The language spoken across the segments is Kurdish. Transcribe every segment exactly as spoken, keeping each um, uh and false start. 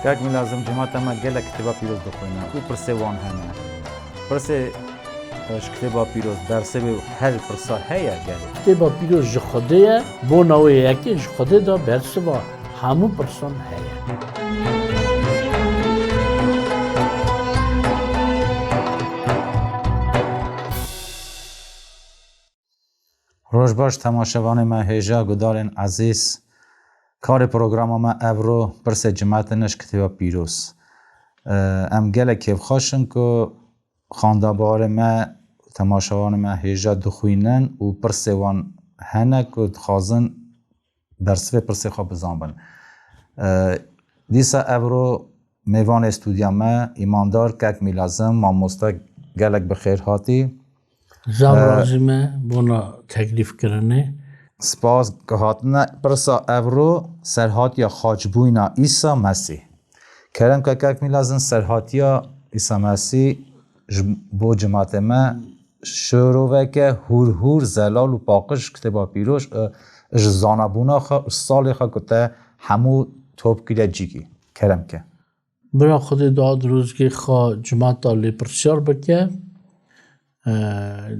Kak Mîlazim, cemata me gelek kitêba pîroz dixwîne û pirsê wan hene. Pirsê, e, ji kitêba pîroz, bersivê her pirsa heye gelê? Kitêba pîroz ji Xwedê ye, bona wê yekê ji Xwedê de bersiva hemû pirsan heye. Roj baş temaşevanê me hêja, gudarên ezîz. Karê programa me evro pirsê cimetê ne ji kitêba pîroz. Em gelek kêfxweş in ku xandabarê me, temaşevanê me hêja dixwînin û pirsê wan hene ku dixwazin bersivê pirsê xwe bizanbin. Dîsa evro mêvanê stûdiya me, îmandar Kek Mîlazim, mamoste, gelek bi xêr hatî. Zaf razî me bona teklîfkirinê. Spas ku hatine. Pirsa evro serhatiya xaçbûyîna Îsa Mesîh. Kerem ke Kek Mîlazim, serhatiya Îsa Mesîh ji bo cimatê me şiroveke hûr hûr zelal û paqij ji kitêba pîroz, e, ji zanabûna xwe û salê xwe ku te hemû top kiriye cîkî. Kerem ke. Bira Xwedê dua dirozgê xwe cimata lêpirsiyar bike. E,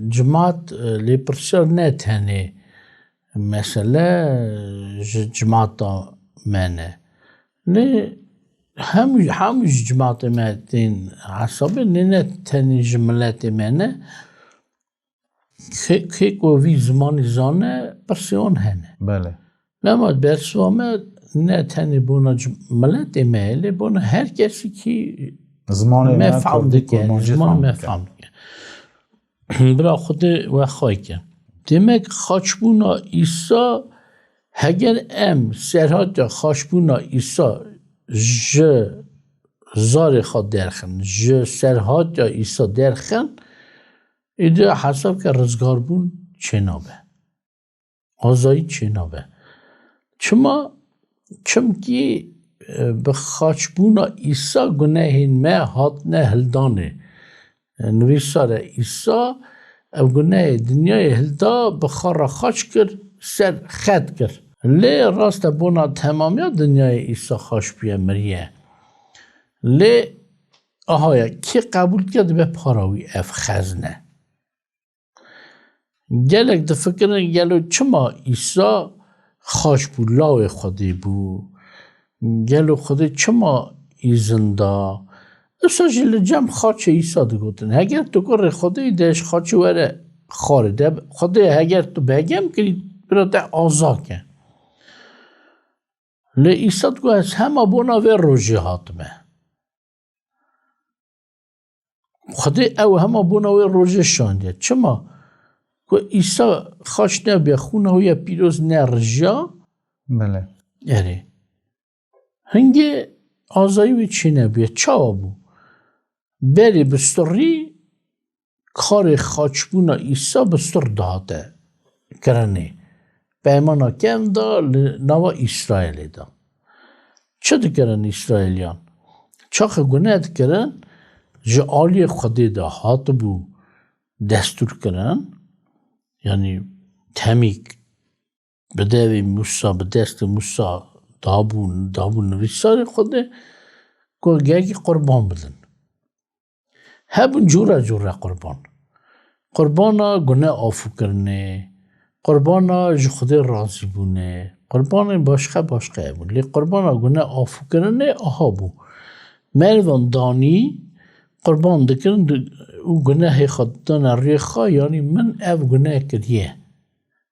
cimat, e, lêpirsiyar ne tenê mesele, e, ji cimata me ne. Lê hemû, hemû ji cimatê me tên hesabê, lê ne tenê ji miletê me ne. Kê, kê ku vî zimanî zane, pirsê wan hene. Belê. Lema bersiva me ne tenê bona ci-, miletê me ye, lê bona her kesî kî Zimanê me me, fam kurdî, dike, kurmancî zimanê fam me dike. Fam dike. Bira Xwedê we xwey ke. Demek xaçbûna Îsa, heger em serhatiya xaçbûna Îsa ji zarê xwe derxin, ji serhatiya Îsa derxin, îdî hesab ke rizgarbûn çênabe. Azayî çênabe. Çima? Çimkî, e, bi xaçbûna Îsa gunehên me hatine hildanê. E, nivîsare Îsa ev gunehê dinyayê hilda, bi xwe re xaç kir, ser xet kir. Lê rast e, bona temamiya dinyayê Îsa xaç bûye, miriye. Lê aha ye, kê qebûl dike dibe para wî ev xezne. Gelek difikirin, gelo çima Îsa xaç bû, lawê Xwedê bû? Gelo Xwedê çima îzin da? Îsa jî li cem xaçê Îsa digotin. Heger tu kurê Xwedê yî, de ji xaçê were xwarê de. Xwedê heger tu begem kirî, bira te aza ke. Lê Îsa digot, ez hema bona vê rojê hatime. Xwedê ew hema bona wê rojê şandiye. Çima? Ku Îsa xaç nebûye, xûna wî ye pîroz nerijiya. Belê. Erê. Hingê azayî wî çênebûye. Çawa bû? Berê bi sturî karê xaçbûna Îsa bi stur dihate kirinê. Peymana kevn de li nava Îsraîlê de. Çi dikirin Îsraîliyan? Çaxê guneh dikirin, ji aliyê Xwedê de hatibû destûr kirin, yanî temî bi devê Mûsa, bi destê Mûsa dabû, dabû nivîsarê Xwedê, ku gelkî qurban bidin. Hebûn cûre cûre qurban. Qurbana gune afûkirinê, qurbana ji Xwedê razîbûnê, qurbanên başqe başqe hebûn. Lê qurbana gune afûkirinê aha bû. Merivan danî qurban dikirin di-, û gunehê xwe didane rê xwe, yanî min ev guneh kiriye.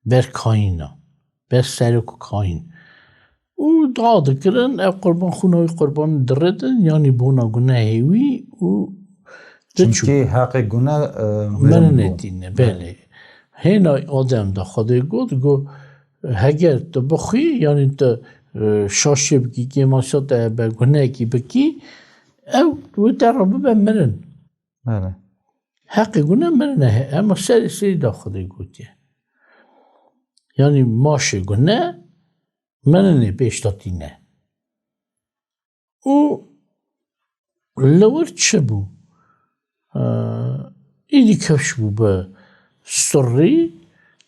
Ber Kayîna, ber serok Kayîn. Û dua dikirin, ev qurban xûna wî qurban diredin, yanî bona gunehê wî û diçû. Çimkî heqê gune, e, mirin mirinê bû. Tîne, belê. Hêna Adem de Xwedê got, got, heger tu bixwî, yanî tu, e, şaşê bikî, kêmasiya te hebe, gunehekî bikî, ew wê te re bibe mirin. Belê. Heqê gune mirin e, hema serê serî de Xwedê gotiye. Yanî maşê gune mirinê pêş de tîne. Û li wir çi bû? Ee, îdî kifş bû bi sturî,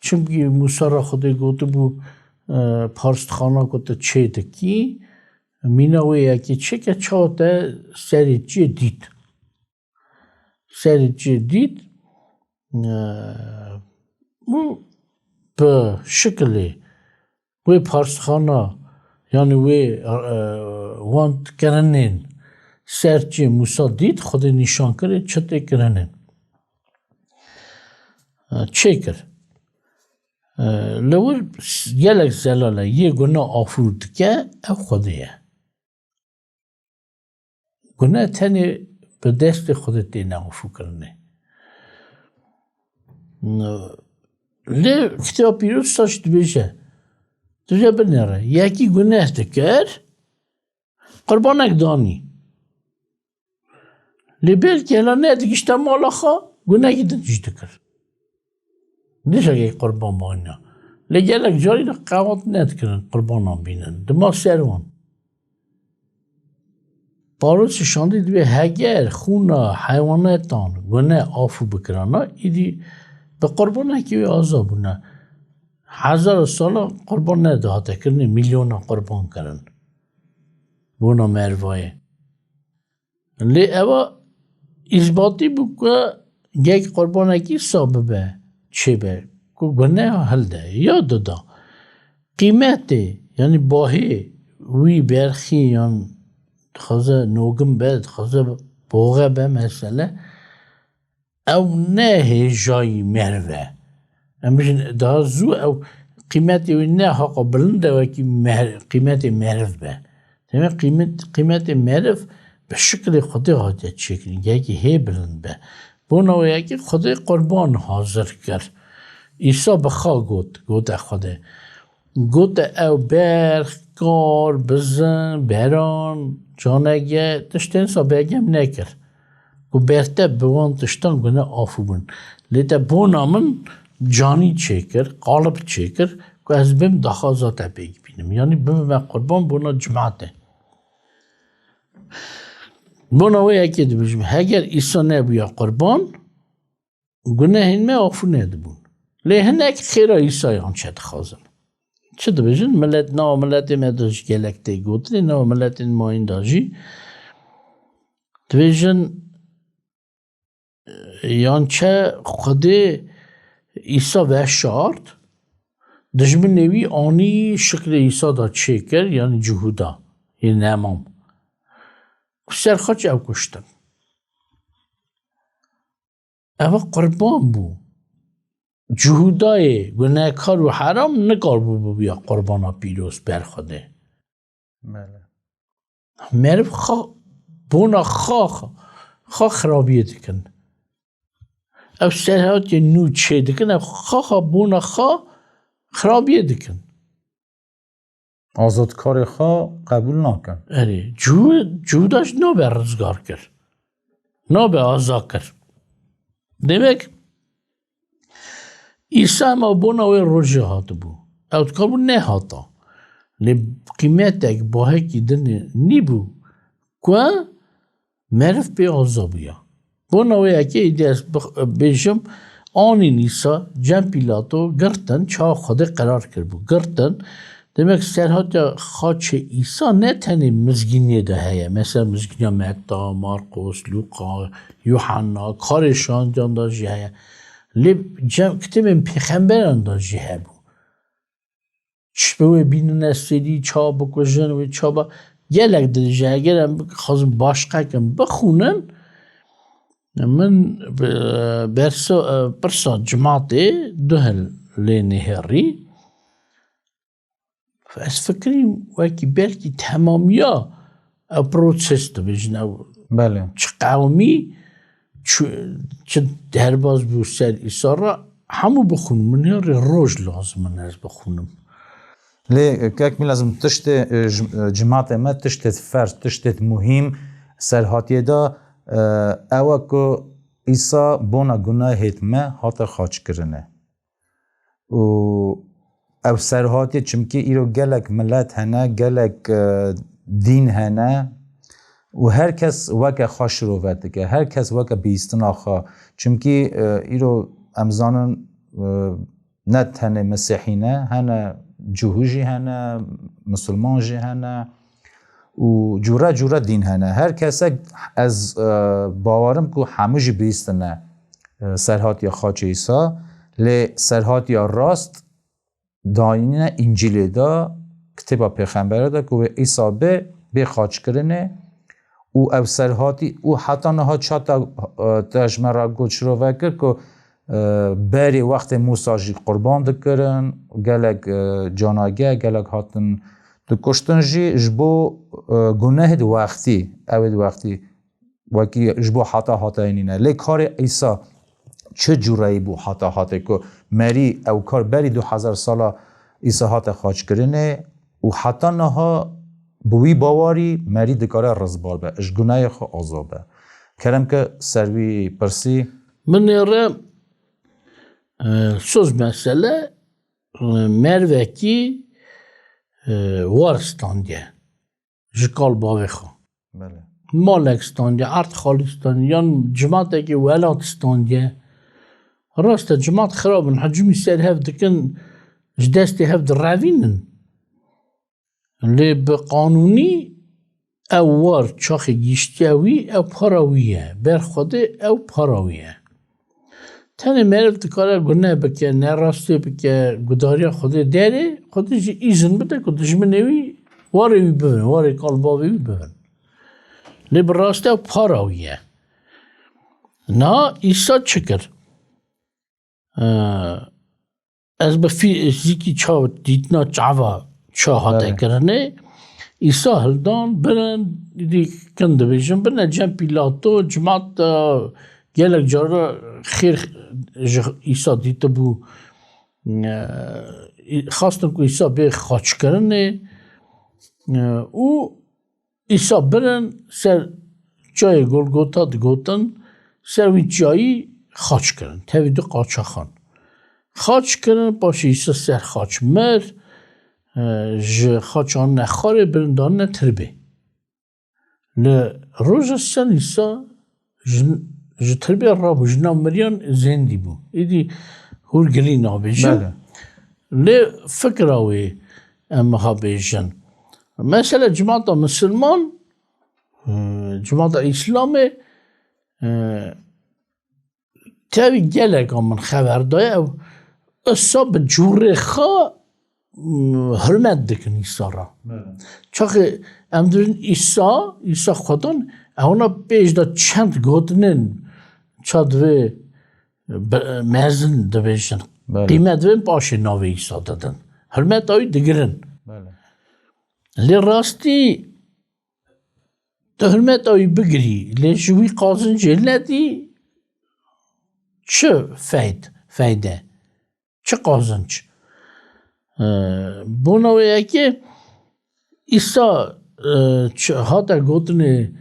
çimkî Mûsa re Xwedê gotibû, ee, parstixana ku tu çê dikî, Mîna wê yekê çêke çawa te serê çiyê dît. Serê çiyê dît, e, û bi şikilê wê parsxana, yanî wê, e, wan kirinên ser çiyê Mûsa dît, Xwedê nîşan kirê çi tê kirinên. E, çêkir. E, li wir gelek zelal e, yê guna afû dike, ew Xwedê ye. Gune tenê bi destê Xwedê têne afûkirinê. Lê Kitêba Pîroz saç dibêje, dibêje binêre, yekî guneh dikir, qurbanek danî. Lê belkî hela nedigişte mala xwe, gunekî din jî dikir. Dîsa yek qurban baniya. Lê gelek carî de qewat nedikirin qurbanan bînin. Dima ser wan. Pawlos şandî dibê heger xûna heywanetan gune afû bikirana, îdî bi qurbanekî wê aza bûne. Hezara sala qurban nedihate kirinê, milyona qurban kirin. Bona mervayê. Lê ewa îsbatî bû ku gek qurbanekî sa bibe, çêbe, ku guneha hilde ya dida. Qîmetê, yanî bahê wî berxî yan dixwaze nogin be, dixwaze boxe be mesele, ew ne hêjayî meriv e. Em bijin daha zû ew qîmetê wî ne haqa bilind e wekî mehr-, qîmetê meriv be. Demek qîmet-, qîmetê meriv bi şiklê Xwedê hatiye çêkirin, yekî hê bilind be. Bona wê yekî Xwedê qurban hazir kir. Îsa bi xwe got, gote Xwedê. Gote ew berx, kar, bizin, beran, canege, tiştên sa begem nekir. Ku berte bi wan tiştan gune afû bin. Lê te bona min canî çêkir, qalib çêkir, ku ez bim daxwaza te pêk bînim. Yanî bibime qurban bona cimatê. Bona wê yekê dibêjim, heger Îsa nebûya qurban, gunehên me afû nedibûn. Lê hinek xêra Îsayan çedixwazin. Çi dibêjin? Milet, nava miletê me de jî gelek tê gotinê, nava miletên mayîn de jî dibêjin, yan çe Xwedê Îsa veşart, dijminê wî anî şiklê Îsa da çêkir, yanî Cihûda yê nemam. Ku ser xaç ew kuştin. Ev qurban bû. Cihûdayê gunehkar û heram nikarbû bibûya qurbana pîroz ber Xwedê. Bele. Meriv xa, bona xa, xa xirabiyê dikin. Ev serhatiyê nû çê dikin, ev xa, xa bona xa xirabiyê dikin. Azadkarê xwe qebûl nakin. Erê, Cû-, Cûda jî nabe rizgar kir. Nabe aza kir. Demek, Îsa hema bona wê rojê hatibû. Ew dikaribû nehata. Lê qîmetek, bahekî din nîbû ku meriv pê aza bûya. Bona wê yekê êdî ez bix-, bêjim, anîn Îsa cem Pîlato, girtin, çawa Xwedê qerar kiribû. Girtin, demek serhatiya xaçê Îsa ne tenê mizgîniyê de heye. Mesela mizgîniya Metta, Marqos, Lûqa, Yuhanna, Karê Şandiyan de jî heye. Lê cem kitêbên pêxemberan de jî hebû. Çi bi wê bînine serî, çawa bikujin, wê çawa, gelek dirêj e. Eger em bixwazin başqekin bixwînin, min bi-, bersa, pirsa cimatê duhil lê nihêrî. Ez fikirîm wekî belkî temamiya ev protest dibêjin, ew Belê. Çi qewimî, çi, çi derbas bû ser Îsa re, hemû bixwînim. Min ya rê roj lazim in ez bixwînim. Lê, kek Mîlazim, tiştê, e, ji-, e, cimatê me, tiştê ferz, tiştê muhîm serhatiyê de, e, ew e ku Îsa bona gunahêt me hate xaçkirinê. Û ev serhatî, çimkî îro gelek milet hene, gelek, e, dîn hene û her kes weke xwe şirove dike, her kes weke bihîstina xwe. Çimkî, e, îro em zanin, e, ne tenê Mesîhî ne, hene Cihû jî hene, Misilman jî hene. û cûre cûre dîn hene. Her kesek ez, e, bawerim ku hemû jî bihîstine, e, serhatiya xaçê Îsa, lê serhatiya rast dayîne Încîlê de, kitêba pêxembere de ku wê Îsa bê, bê xaçkirinê û ev serhatî û heta niha çata, e, te ji me re got, şirove kir ku, e, berê wextê Mûsa jî qurban dikirin, gelek, e, canage, gelek hatin dikuştin jî ji bo, e, gunehê di wextî, ew ê di wextî wekî ji bo heta hatayê nîne. Lê karê Îsa çi cûreyî bû heta hatê ku merî ew kar berî du hezar sala Îsa hate xaçkirinê û heta niha bi wî bawarî merî dikare rizbar be, ji guneyê xwe azad be. Kerem ke ser wî pirsî. Min ê re, e, soz mesele, e, mervekî, e, war standiye. Ji kal bavê xwe. Belê. Malek standiye, erd xalî standiye, yan cimatekî welat standiye. Rast e, cimat xirab in, hicûmî ser hev dikin, ji destê hev direvînin. Lê bi qanûnî ew war çaxê gihîştiye wî, ew para wî ye. Ber Xwedê ew para wî ye. Tenê meriv dikare gune bike, nerastê bike, gudariya Xwedê derê, Xwedê jî îzin bide ku dijminê wî warê wî bibin, warê kal bavê wî bibin. Lê bi rastî ew para wî ye. Niha Îsa çi kir? Ee, ez bi fîzîkî çav dîtina çava ça hate Belê. kirinê. Îsa hildan birin, îdî kin dibêjin, birine cem Pîlato, cimat de gelek cara xêr ji Îsa dîtibû. Ee, xastin ku Îsa bê xaçkirinê, ee, û Îsa birin ser çiyayê Golgota digotin, ser wî çiyayî xaç kirin. Tevî du qaçaxan. Xaç kirin, paşê Îsa ser xaç mir, e, ji xaç anine xwarê, birin danine tirbê. Li roja sen Îsa ji, ji tirbê rabû, ji nav miriyan zêndî bû. Îdî hûrgilî nabêjin. Belê. Lê fikra wê em ha bêjin. Mesela cimata misilman, e, cimata Îslamê, e, tevî geleka min xeber daye, ew Îsa bi cûrê xwe, m, hurmet dikin Îsa re. Belê. Çaxê em dibin Îsa, Îsa Xwedan, ewna pêş de çend gotinên ça divê be-, mezin dibêjin. Belê. Qîmet divên paşê navê Îsa didin. Hurmeta wî digirin. Belê. Lê rastî tu hurmeta wî bigirî, lê ji wî qazincê nedî, çi feyd-, feyde? Çi qazinc? Ee, bona wê yekê Îsa, e, çi hate gotinê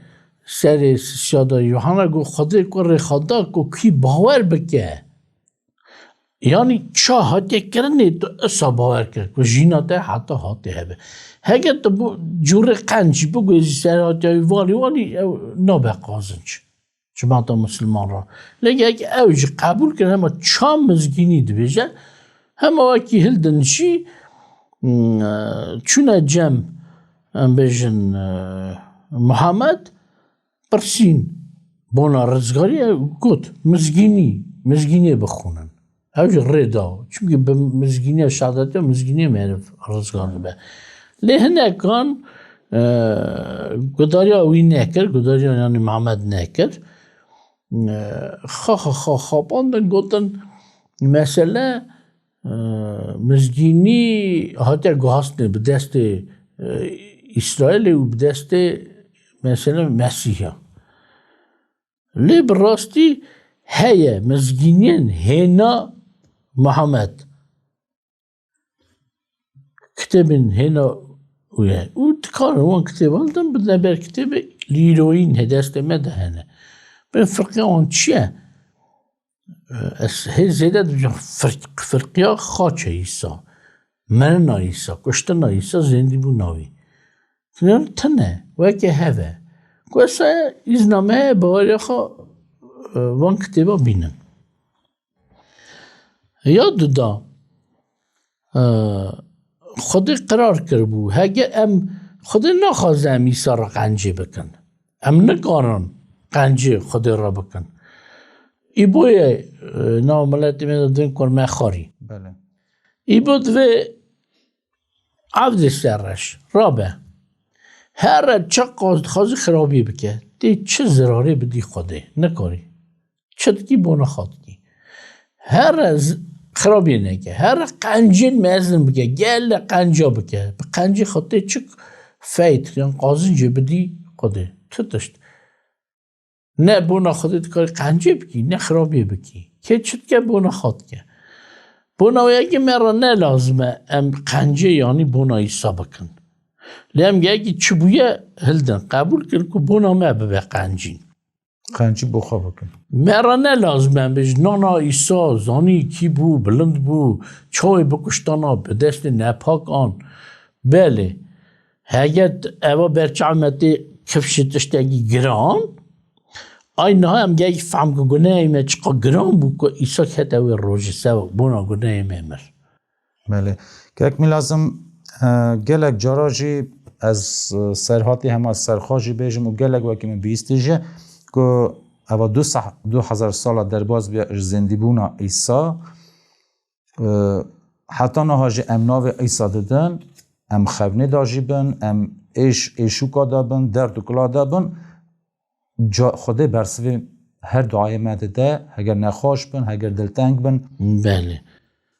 serê sisiya de Yuhanna got, Xwedê kurê xwe da ku kî bawer bike. Yanî ça hatiye kirinê tu isa bawer kir ku jîna te heta hatê hebe. Heger tu bu cûrê qenc jî bigozî ser hatiya wî valî walî ew nabe qazinc. Cimata misilman re. Lê yek ew jî qebûl kir, hema ça mizgînî dibêje, hema wekî hildin jî, mm, çûne cem, em bêjin, e, Muhammed, pirsîn bona rizgariyê, got, mizgînî, mizgîniyê bixwînin. Ew jî rê da. Çimkî bi mizgîniya şehadetiya mizgîniyê meriv rizgar dibe. Lê hinekan, e, gudariya wî nekir, gudariya yanî Mihemed nekir. E, xa, xa, xa, xapandin, gotin, mesele, e, mizgînî hatiye guhastinê bi destê, e, Îsraîlê û bi destê, mesele, Mesîha. Lê bi rastî heye mizgîniyên hêna Mihemed. Kitêbên hêna wê ye. Û dikarin wan kitêban din bidine ber kitêbê lîroyîn hê destê me de hene. Bên firqiya wan çi ye? Ez hê zêde dibêjim firq-, firqiya xaçê Îsa, mirina Îsa, kuştina Îsa, zêndîbûna wî. Tune, tune, weke hev e. Ku ez îzna me heye baweriya xwe, e, van kitêba bînim. Ya duda, e, Xwedê qerar kiribû, heger em Xwedê naxwaze em Îsa re qencê bikin. Em nikarin qencê Xwedê re bikin. Îboyê, e, nav miletê me de dibên kurmexwarî. Belê. Îbo divê evdê serreş, rabe. Here çiqas dixwazî xirabî bike. Tê çi zirarê bidî Xwedê? Nikarî. Çi dikî bona xwe dikî. Here z-, xirabiyê neke. Here qencên mezin bike. Gele qenca bike. Bi qencê xwe tê çi feyt yan qazincê bidî Xwedê. Tu tişt. Ne bona Xwedê dikarî qencê bikî, ne xirabiyê bikî. Kê çi dike bona xwe dike. Bona wê yekê me re ne lazim e em qencê yanî bona Îsa bikin. Lê em gelekî çi bûye hildin. Qebûl kin ku bona me bibe qencîn. Qencî bo xwe bikin. Me re ne lazim e em bêjin, nana Îsa zanî kî bû, bilind bû, çawê bikuştana, bi destê nepak an. Belê, heger eva berçav me tê kifşê tiştekî giran, ay niha em gelekî fehm ku gunehê me çiqa giran bû ku Îsa kete wê rojê sev bona gunehê me mir. Belê. Kek Mîlazim, e, gelek cara jî ez, e, serhatî hema serxwe jî bêjim û gelek wekî min bihîstî jî ku eva du seh-, du hezar sala derbas bûye ji zindîbûna Îsa. E, heta niha jî em navê Îsa didin, em xewnê de jî bin, em êş, êşûka de bin, derd û kula de bin. Ca-, Xwedê bersivê her duayê me dide, heger nexweş bin, heger dilteng bin. Belê.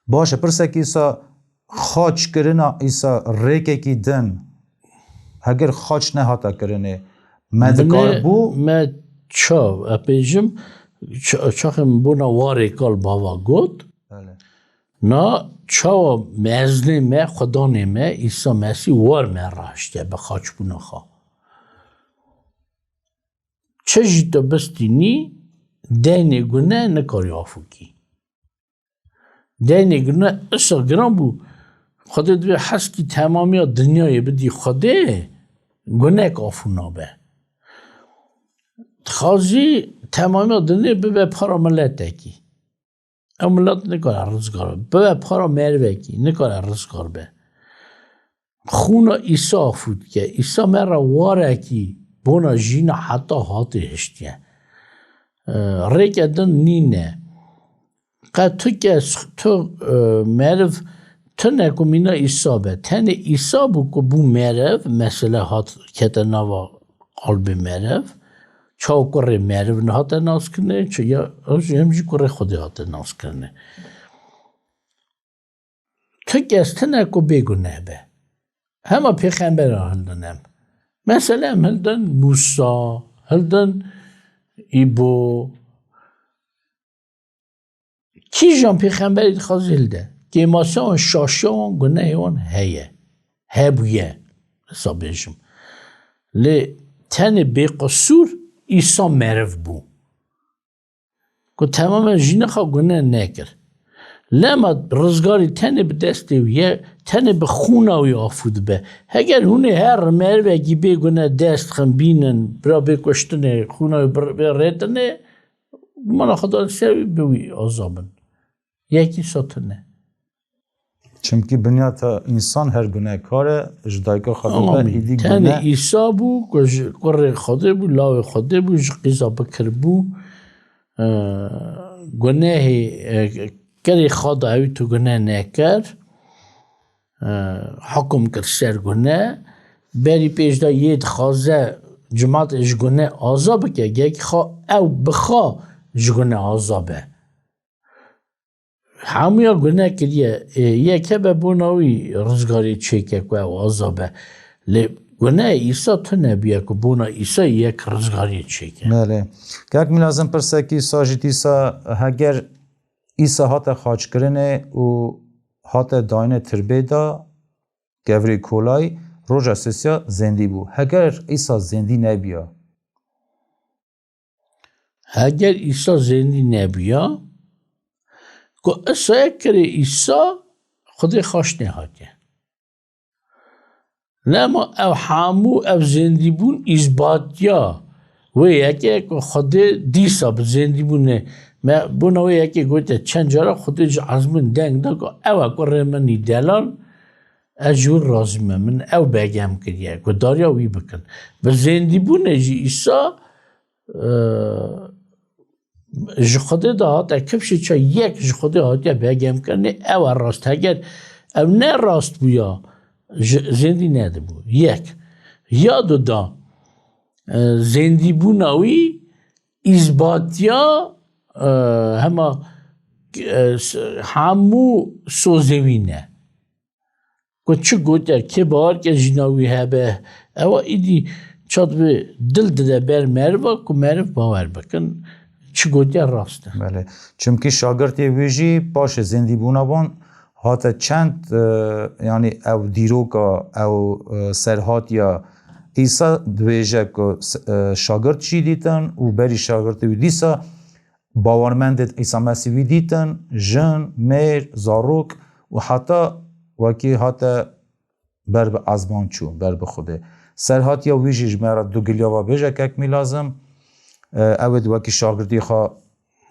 Baş e, pirsekî Îsa, xaç kirina Îsa rêkekî din, heger xaç nehata kirinê, me Binê dikaribû? Me çav, e, pêjim, ça-, çaxê min bona warê kal bava got. Belê. Na çawa meznê me, Xudanê me, Îsa Mesîh war me rahiştiye bi xaçbûna xwe. Çi jî tu bistînî, deynê gune nikarî afûkî. Deynê gune isa giran bû. Xwedê divê heskî temamiya dinyayê bidî Xwedê, gunek afû nabe. Dixwazî temamiya dinyayê bibe para miletekî. Ew milet nikare rizgar be. Bibe para merivekî, nikare rizgar be. Xûna Îsa afû dike. Îsa me re warekî bona jîna heta hatê hiştiye. E, rêke din nîne. Qe tu kes, tu, e, meriv tune ku mîna Îsa be. Tenê Îsa bû ku bû meriv, mesele hat kete nava qalbê meriv. Çawa kurê meriv nehate naskirinê, çi ya, ew jî, em jî kurê Xwedê hate naskirinê. Tu kes tune ku bêguneh be. Hema pêxembera hildin em. Mesele em hildin Mûsa, hildin Îbo. Kîjan pêxemberî dixwazî hilde? Kêmasiya wan, şaşiya wan, gunehê wan heye. Hebûye, hesa bêjim. Lê tenê bêqisûr Îsa meriv bû. Ku temame jîna xwe gune nekir. Lema rizgarî tenê bi destê wî ye, tenê bi xûna wî afû dibe. Heger hûnê her merivekî bê gune dest xin bînin, bira bê kuştinê, xûna wî bir-, bê rêtinê, mana Xuda li ser wî bi wî aza bin. Yekî sa tune. Çimkî binyata însan her gunehkar e, ji dayika xwe dibe, Amîn. Êdî Tenê gune. Îsa bû, ku ji kurê Xwedê bû, lawê Xwedê bû, ji qîza bikir bû. E, gunehê, e, kerê xwe da ewî tu guneh nekir. E, hukum kir ser guneh. Berî pêş de yê dixwaze cimat ji guneh aza bike, gelkî xwe ew bi xwe ji guneh aza be. Hemûya guneh kiriye. Ê, yek hebe bona wî rizgarî çêke ku ew aza be. Lê gunehê Îsa tune bûye ku bona Îsa yek rizgarî çêke. Belê. Kek Mîlazim, pirsekî Îsa jî dîsa, heger Îsa hate xaçkirinê û hate dayine tirbê de, kevirê kolayî, roja sêsiya zêndî bû. Heger Îsa zêndî nebûya, Heger Îsa zêndî nebûya, ku Îsaya kirê Îsa Xwedê xaş nêhatiye. Lema ev hemû ev zêndîbûn îsbatiya wê yeke ku Xwedê dîsa bi zêndîbûnê me bona wê yekê gote çend cara Xwedê ji ezmûn deng da ku ew e kurê min î delal, Ez ji wir razî me, min ew begem kiriye, guhdariya wî bikin. Bi zêndîbûnê jî Îsa, e, ji Xwedê de hate kifşê çawa yek ji Xwedê hatiye begemkirinê, ew e rast. Heger ew ne rast bûya, ji, zêndî nedibû. Yek. Ya du da, e, zêndîbûna wî îzbatiya, e, hema, e, s-, hemû sozê wî ne. Ku çi gotiye, kê bawer ke jîna wî hebe, ewa îdî çat bi dil dide ber meriva ku meriv bawer bikin, çi gotiye rast e. Belê. Çimkî şagirtê wî jî paşê zêndîbûna wan hate çend, e, yanî ew dîroka, ew, e, serhatiya Îsa dibêje ku s-, e, şagirt jî dîtin û berî şagirtê wî dîsa bawermendê Îsa Mesîh wî dîtin, jin, mêr, zarok û heta wekî hate ber bi ezman çû, ber bi Xwedê. Serhatiya wî jî ji me re du giliya ve bêje kek Mîlazim. E, ew ê di wekî şagirtî xwe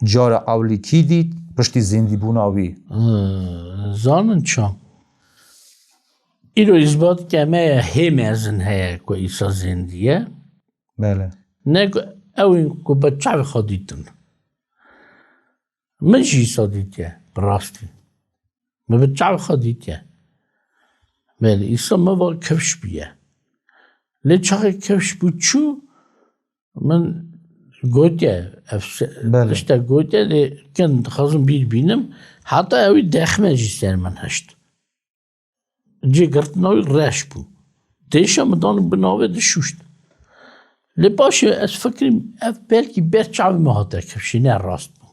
cara ewlî kî dît, piştî zêndîbûna wî. Hmm, zanin çawa? Îro îzbatike me ye hê mezin heye ku Îsa zêndî ye. Belê. Ne ku ew ên ku bi çavê xwe dîtin. Min jî Îsa dîtiye, bi rastî. Min bi çavê xwe dîtiye. Belê, Îsa min va kifş bûye. Lê çaxê kifş bû çû, min gotiye, ev se-, Belê. tiştek gotiye, lê kin dixwazim bîr bînim. Heta ewî dexme jî ser min hişt. Cê girtina wî reş bû. Dêşa min dan bi navê dişûşt. Lê paşê ez fikirîm, ev belkî ber çavê min hate kifşê, ne rast bû.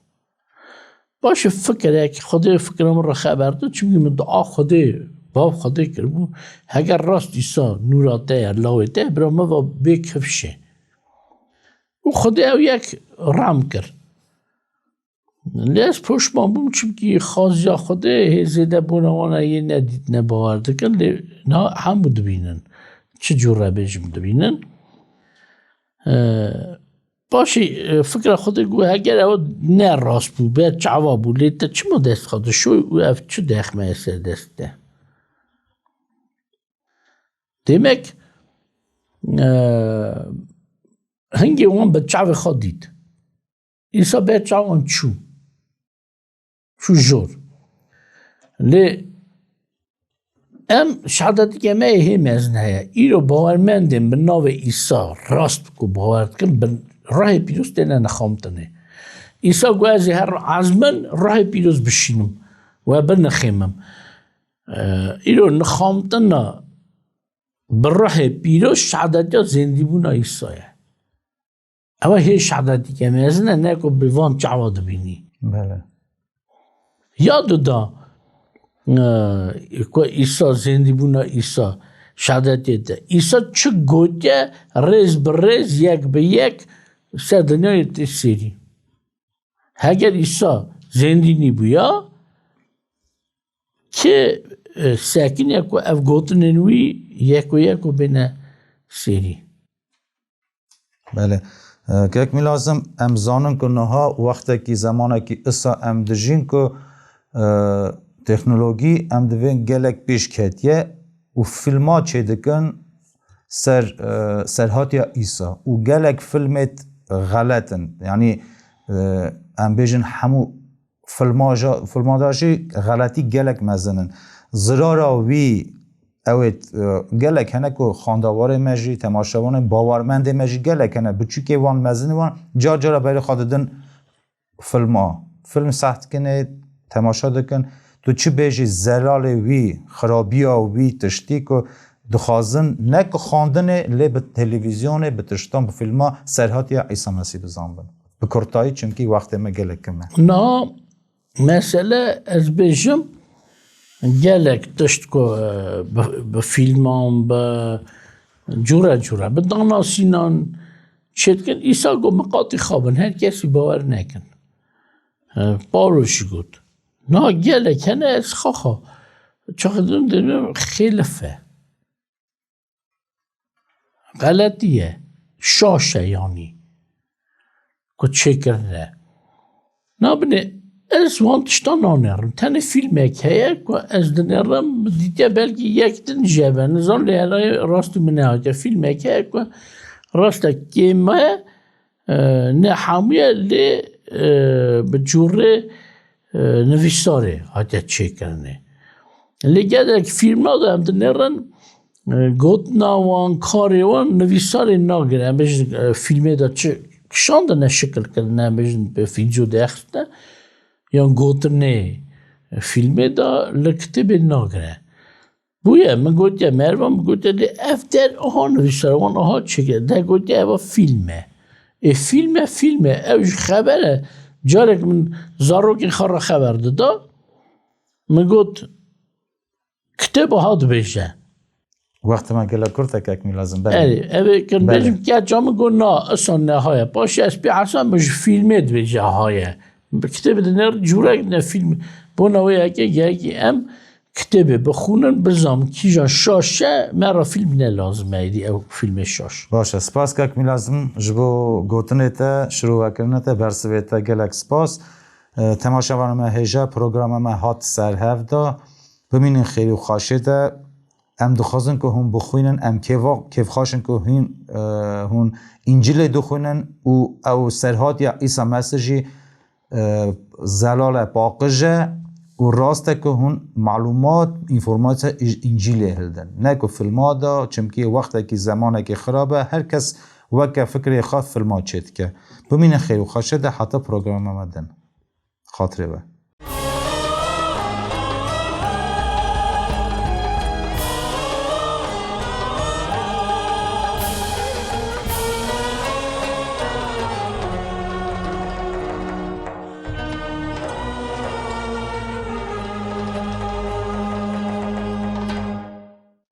Paşê fikirek, Xwedê fikra min re xeber da, çimkî min dua Xwedê, bav Xwedê kiribû, heger rast Îsa nûra te ye, lawê te ye, bira min va bê kifşê. Û Xwedê ew yek ram kir. Lê ez poşman bûm, çimkî xaziya Xwedê hê zêdebûna wan e, yê nedîtine bawer dikin, lê niha hemû dibînin. Çi cûre bêjim dibînin. E, paşê, e, fikra Xwedê got, heger ew ne rast bû, be çava bû, lê te çima dest xwe dişoy û ev çi dexmeye ser dest te? Demek, e, hingê wan bi çavê xwe dît. Îsa ber çawan çû. Çû jor. Lê em şehadetike me yê hê mezin heye. Îro bawermendên bi navê Îsa rast ku bawer dikin, bi Ruhê Pîroz têne nixamtinê. Îsa got, ez ê her ezmin Ruhê Pîroz bişînim we binixêmim. Îro nixamtina bi Ruhê Pîroz şehadetiya zêndîbûna Îsa ye. Ew hê şehadetîke mezin e, ne ku bi van çawa dibînî. Belê. Ya du da, e, ku Îsa, zêndîbûna Îsa, şehadetê de. Îsa çi gotiye, rêz bi rêz, yek bi yek, ser dinyayê tê sêrî. Heger Îsa zêndî nîbûya, kê, e, sekiniye ku ev gotinên wî yeko yeko bêne sêrî? Belê. E, kek Mîlazim, em zanin ku niha wextekî, zemanekî isa em dijîn ku, e, teknologî em divên gelek pêş ketiye û filma çêdikin ser, e, serhatiya Îsa û gelek filmê xelet in. Yanî, e, em bêjin hemû filma ja-, filma de jî xeletî gelek mezin in. Zirara wî ew ê, e, gelek hene ku xandawarê me jî, temaşevanê, bawermendê me jî gelek hene. Biçûkê wan, mezinê wan car cara berê xwe didin filma. Film seh dikin ê temaşe dikin. Tu çi bêjî, zelalê wî, xirabiya wî tiştî ku dixwazin ne ku xwendinê, lê bi televîzyonê, bi tiştan, bi filma serhatiya Îsa Mesîh bizanbin. Bi kurtayî, çimkî wextê me gelek kim e. Niha mesele, ez bêjim, gelek tişt ku, e, bi, bi fîlman, bi cûre cûre, bi danasînan çêdikin, Îsa got, miqatî xwe bin, her kesî bawer nekin. E, Pawlo jî got. Niha gelek hene, ez xaxa çaxê din dibim xêlif e. Xeletî ye. Şaş e yanî. Ku çêkirine. Nabinê Ez wan tiştan nanêrim. Tenê fîlmek heye ku ez dinêrim, dîtiye belkî yek din jê be. Nizam lê herayê rast û min nehatiye. Fîlmek heye ku rastek kêm e, e, ne hemûye lê, e, bi cûrê, e, nivîsarê hatiye çêkirinê. Lê gelek fîlma de em dinêrin, e, gotina wan, karê wan nivîsarê nagire. Em bêjin, e, fîlmê de çi kişandine, şikil kirine, em bêjin bi vîdyo derxistine, yan gotinê fîlmê de li kitêbê nagire. Bûye, min gotiye, merivan min gotiye, lê ev der aha nivîsar, wan aha çêkir. De gotiye, eva fîlm e. Ê fîlm e, fîlm e. Ew ji xeber e. Carek min zarokên xwe re xeber dida. Min got, kitêb aha dibêje. Wextê me gelek kurt e, kek Mîlazim, belê. Erê, ev ê kin Belê. bêjim, keça min got, na, isan nehaye. Paşê ez pê hesam min ji fîlmê dibêje haye. Bi kitêbê dinêr cûrek ne fîlm. Bona wê yekê, yekê em kitêbê bixwînin, bizam kîjan şaş e, me re fîlm ne lazim e, êdî ew fîlmê şaş. Baş e, spas kek Mîlazim ji bo gotinê te, şirovekirina te, bersivê te gelek spas. E, temaşevanê me hêja, programa me hat ser hev da. Bimînin xêr û xaşê de. Em dixwazin ku hûn bixwînin, em kêfa-, kêfxweş in ku hûn, e, hûn Încîlê dixwînin û ew serhatiya Îsa Mesîh jî, e, zelal e, paqij e û rast e ku hûn malûmat, înformasiya ji Încîlê hildin. Ne ku filma de, çimkî wextekî, zemanekî xirab e, her kes weke fikrê xwe filma çêdike. Bimînin xêr û xweşê de heta programa me din. Xatirê we.